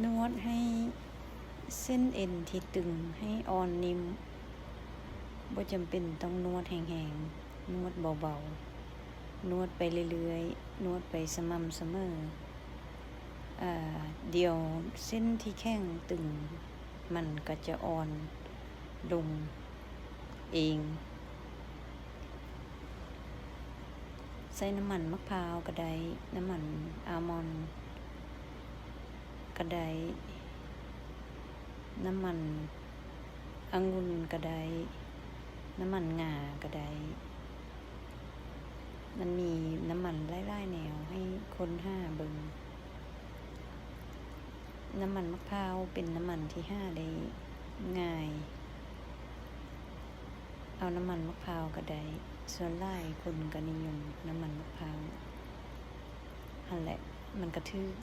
ນວດໃຫ້ເສັ້ນເອັນທີ່ຕຶງໃຫ້ອ່ອນນິ້ມ. ບໍ່ຈຳເປັນຕ້ອງນວດແຮງໆ, ນວດເບົາໆ, ນວດໄປເລື້ອຍໆ, ນວດໄປສະໝ່ຳສະເໝີ. ອາ, ດຽວເສັ້ນທີ່ແຂງຕຶງມັນກໍຈະອ່ອນລົງເອງ. ໃຊ້ນ້ຳມັນໝາກພ້າວກໍໄດ້, ນ້ຳມັນອາມອນກໍໄດ້, ນ້ຳມັນອະງຸ່ນກໍໄດ້, ນ້ຳມັນງາກໍໄດ້. ມັນມີນ້ຳມັນຫຼາຍໆແນວໃຫ້ຄົ້ນຫາເບິ່ງ. ນ້ຳມັນໝາກພ້າວເປັນນ້ຳມັນທີ່ຫາໄດ້ງ່າຍ. ເອົານ້ຳມັນໝາກພ້າວກໍໄດ້, ສ່ວນຫຼາຍຄົນກໍນິຍົມນ້ຳມັນໝາກພ້າວ. ຫັ້ນແຫຼະ, ມັນກໍຖືກ